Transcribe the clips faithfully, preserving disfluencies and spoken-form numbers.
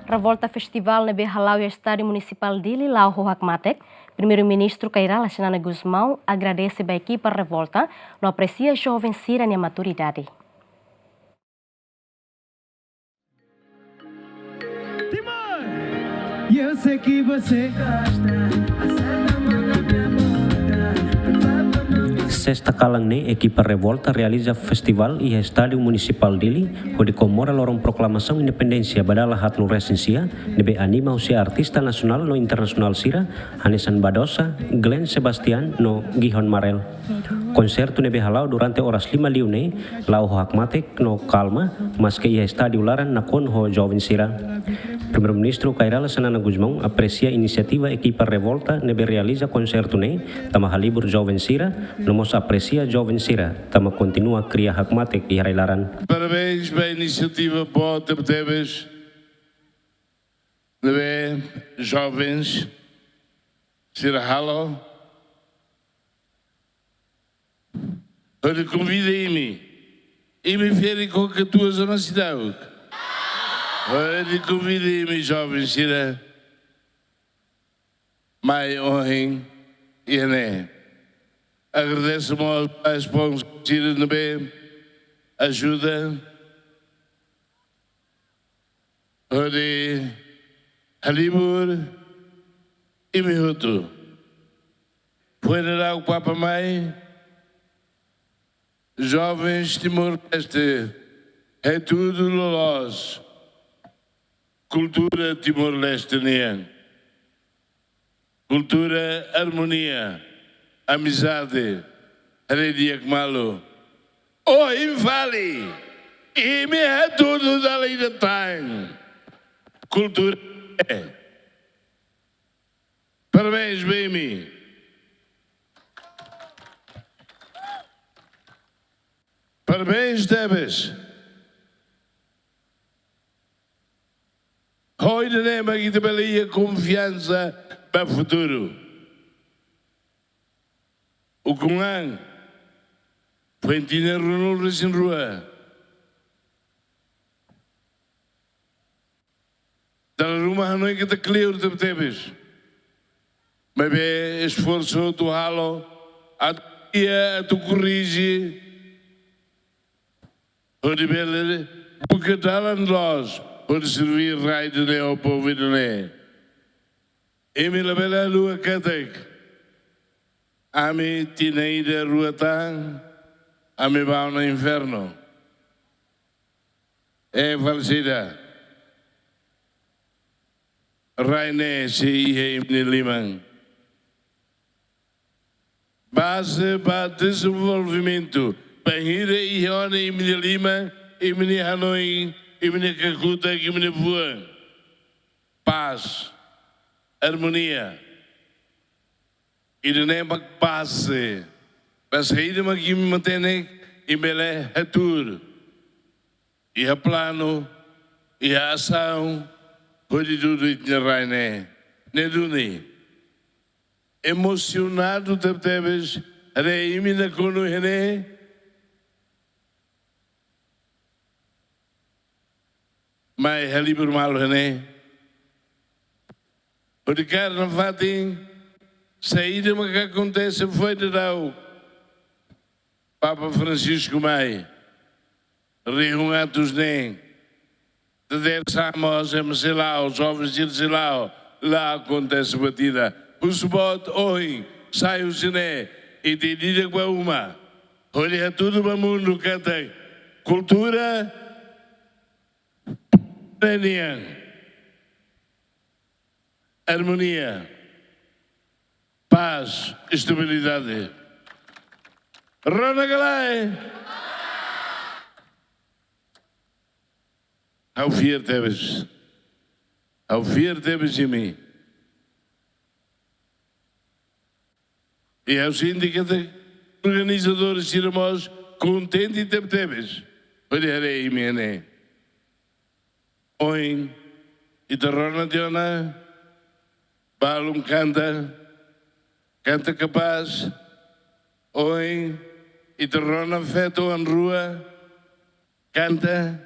Revolta Festival ne'ebé hala'o iha Estádiu Munisipál Dili la'o ho hakmatek, Primeiru-Ministru Kay Rala Xanana Gusmão agradese ba ekipa Revolta no apresia joven sira-nia maturidade. Timor! E eu sei que você gosta. Acerta a mão na minha boca. Por favor, não me... Sesta kalan ne'e, ekipa Revolta realiza festivál iha Estádiu Munisipál Dili, hodi komemora loron proklamasaun independénsia ba dala haatnulu-resin-sia, ne'ebé anima husi artista nasionál no internasionál sira, hanesan Badosa, Glenn Sebastian no Gihon Marel. Konsertu ne'ebé hala'o durante oras lima liu ne'e, la'o ho hakmatek no kalma, maske iha estádiu laran nakonu ho joven sira. Primeiru-Ministru Kay Rala Xanana Gusmão apresia inisiativa ekipa Revolta ne'ebé realiza konsertu ne'e, tanba halibur joven sira, no mós apresia joven sira, tanba kontinua kria hakmatek iha rai-laran. Parabéns ba inisiativa boa tebetebes ne'ebé jovens sira halo. Hodi konvida imi, imi ferik ho katuas ona seidauk. Hodi konvida imi jovens sira mai ohin iha ne'e. Agradese mós ba sponsor sira ne'ebé ajuda hodi halibur imi hotu. Foin daudauk Papa mai, jovens Timor-Leste, hatudu loloos kultura Timor-Leste nian. Kultura, armonia, amizade, haree di'ak malu. Ohin fali, imi hatudu dala ida tan. Kultura. Parabéns ba imi. Parabéns tebes. Ho ida-ne'e mak ita bele iha konfiansa ba futuru. Ukun an, foin tinan ruanulu-resin-rua. Dala ruma hanoin katak kleur tebetebes. Maibé esforsu hotu halo, atu iha, atu korrije, hodi bele buka dalan loos, hodi serbí rai ida-ne'e ho povu ida-ne'e. Imi labele haluha katak ami tinan ida rua tan, ami bá ona infernu. Ei, fali saida? Rai ne'e sei iha imi-nia liman. Baze ba dezenvolvimentu, bainhira iha ona imi-nia liman, imi-nia hanoin, imi-nia kakutak, imi-nia fuan. Pás, armonia. Ida-ne'e mak baze. Baze ida mak imi matenek, imi bele hatuur iha planu, iha asaun, hodi dudu ita-nia rai ne'e. Ne'e duni. Emosionadu tebetebes, haree imi nakonu iha ne'e. Mai halibur malu iha ne'e. Hodi kaer nafatin, saida mak akontese foin daudauk Papa Francisco mai. Rihun atus neen. Dadeer-saan mós ema sei la'o, joven sira sei la'o, la akontese buat ida. Husu boot ohin, sai husi ne'e, ita ida-idak bá uma. Hodi hatudu ba mundu katak kultura ne'e nian. Armonia, pás, estabilidade. Rona ka lae? Ha'u fiar tebes. Ha'u fiar tebes imi. I ha'u sente katak organizadór sira mós kontente tebetebes hodi haree imi iha ne'e. Ohin, ita rona tiha ona, balun kanta, kanta kapás. Ohin, ita rona feto oan rua, kanta,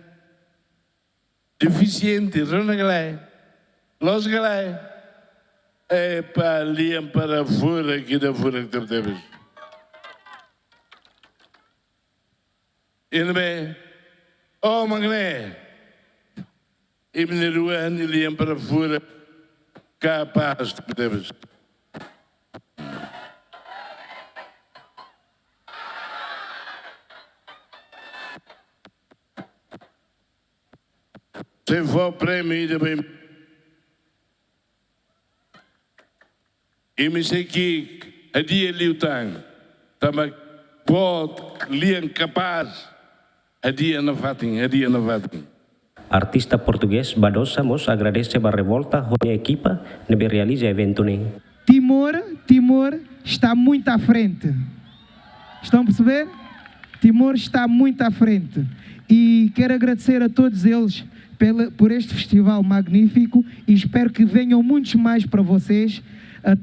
defisiente, rona ka lae? Loos ka lae? Epa, lian para furak, ida furak tebetebes. Ida be, oh, mak ne'e. Imi na'in-rua nia lian para furak, kapás tebetebes. Sei fó prémiu ida be. Imi sei ki'ik, hadi'a liután. Tanba boot, lian kapás, hadi'a nafatin, hadi'a nafatin. Artista portugés Badosa mós agradese ba Revolta ho nia ekipa ne'ebé realiza eventu ne'e. Timor, Timor está muito à frente. Estão a perceber? Timor está muito à frente. E quero agradecer a todos eles pela, por este festival magnífico e espero que venham muitos mais para vocês. A,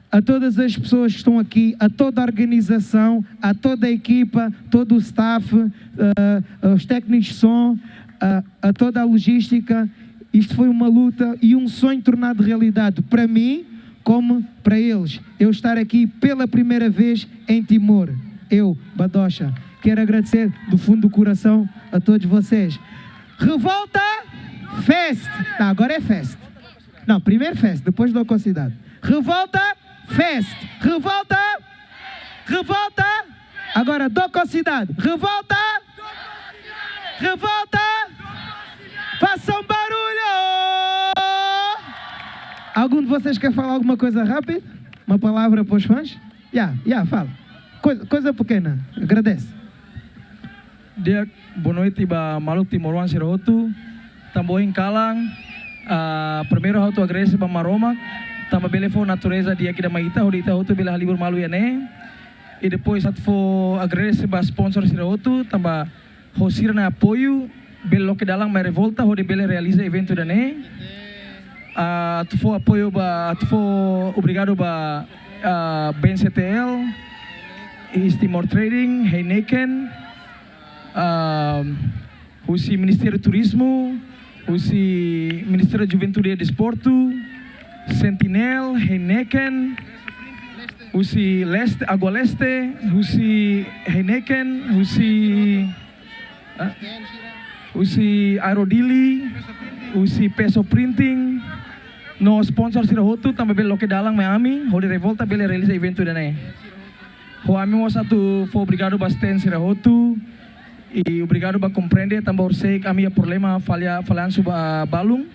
a todas as pessoas que estão aqui, a toda a organização, a toda a equipa, todo o staff, ah, aos técnicos de som, ah, a toda a logística. Isto foi uma luta e um sonho tornado realidade para mim, como para eles. Eu estar aqui pela primeira vez em Timor. Eu, Badocha, quero agradecer do fundo do coração a todos vocês. Revolta Fest! Não, agora é Fest. Não, primeiro Fest, depois Dococidade. Revolta Fest! Revolta! Revolta! Agora Dococidade. Revolta! Revolta! Façam barulho! Algum de vocês quer falar alguma coisa rápido? Uma palavra para os fãs? Ya, ya, fala. Coisa, coisa pequena. Agradece. Di'ak, boa noite ba maluk timoroan sira hotu. Tanba ohin kalan, ah, primeiru ha'u atu agradese ba Maromak, tanba bele fó natureza di'ak ida mai ita, hodi ita hotu bele halibur malu iha ne'e. I depois atu fó agradese ba sponsor sira hotu, tanba ho sira-nia apoiu, bele loke dalan mai Revolta, hodi bele realiza eventu ida-ne'e. Ah, atu fó apoiu ba, atu fó obrigadu ba, ah, B N C T L, East Timor Trading, Heineken, ah, husi Ministériu Turizmu, husi Ministériu Juventude i Desportu, Sentinel, Heineken, husi Leste, Água Leste, husi Heineken, husi, ah, husi Aerodili, husi Peso Printing, no sponsor sira hotu, tanba bele loke dalan mai ami, hodi Revolta bele realiza eventu ida-ne'e. Ho ami mós atu fó obrigadu ba stand sira hotu, i obrigadu ba komprende, tanba horiseik ami iha problema falla, fallansu ba balun.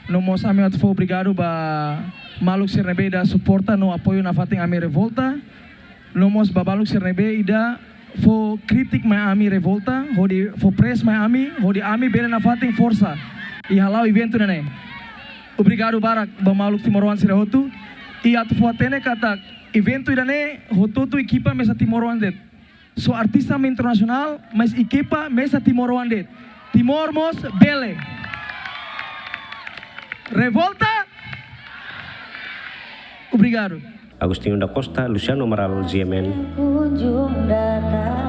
No mós ami atu fó obrigadu ba maluk sira ne'ebé ida suporta no apoiu nafatin ami Revolta. No mós ba maluk sira ne'ebé ida fó kritika mai ami Revolta, hodi fó pressure mai ami, hodi ami bele nafatin forsa i hala'o eventu ida-ne'e. Obrigadu barak ba maluk timoroan sira hotu. I atu fó hatene katak eventu ida-ne'e hotu-hotu ekipa mesak timoroan de'it. Só artista mak internasionál, mas ekipa mesak timoroan de'it. Timor mós bele. Revolta. Obrigadu. Agostinho da Costa, Luciano Amaral, G M N. Kunjung datang.